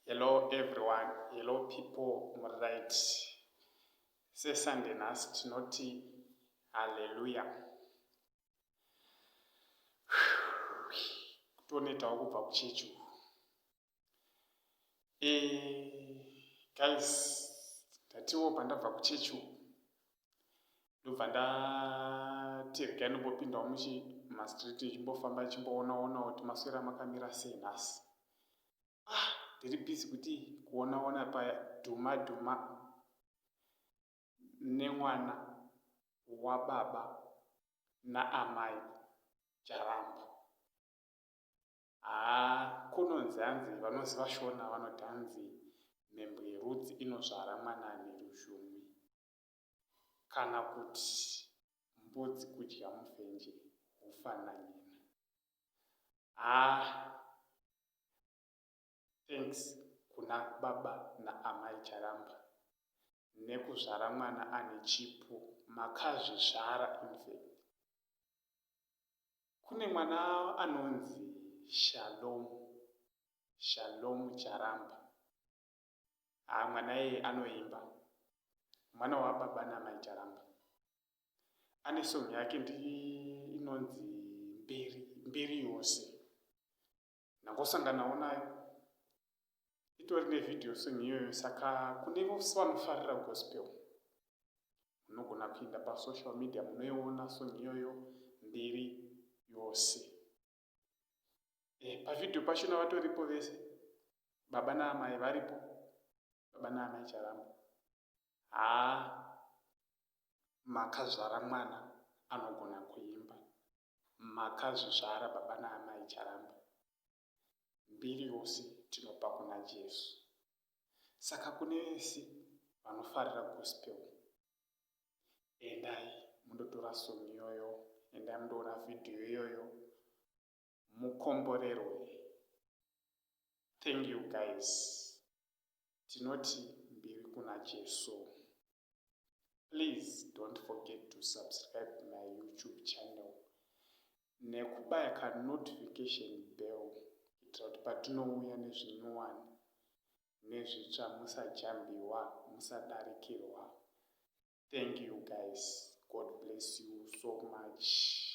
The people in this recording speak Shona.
Hello everyone, hello people, right. SeSunday nhasi tinoti hallelujah. Kutonetawo kubva kuchechi uku. Eh, guys, ndatiwo pandabva kuchechi uku ndobva ndati regai ndombopindawo muchi mumastreet ichimbofamba ichimboonaonawo kuti maswera makamira sei nhasi. Ah, ndiri busy kuti kuona ona paya dhuma dhuma nemwana wababa naamai Charamba. Haa kunonzi hanzi vanoziva Shona vanoti hanzi mhembwe yerudzi inozvara mwana ane rushumwi kana kuti mbudzi kudya mufenje hufananyina. Haa thanks kuna baba naamai Charamba nekuzvara mwana ane chipo makazvizvara infact. Kune mwana anonzi Shalom, Shalom Charamba. Haa mwana iyeye anoimba. Mwana wababa namai Charamba. Ane song yake ndi inonzi Mbiri, Mbiri yose. Ndangosanganawo nayo. Itori nevideo song iyoyo saka kune vose vanofarira gospel munogona kuenda pasocial media munoiona song iyoyo mbiri yose. E, pavideo pachona vatoripo vese baba naamai varipo baba naamai Charamba. Haa makazvara mwana anogona kuimba makazvizvara baba naamai Charamba. Mbiri yose tinopa kuna Jesu. Saka kune vese vanofarira gospel endai mundotora song iyoyo, endai mundoona video iyoyo mukomborerwe. Thank you guys. Tinoti mbiri kuna Jesu. Please don't forget to subscribe my YouTube channel nekubaya ka notification bell kuitira kuti patinouya nezvinyowani nezvitsva musajambiwa musadarikirwa. Thank you guys. God bless you so much.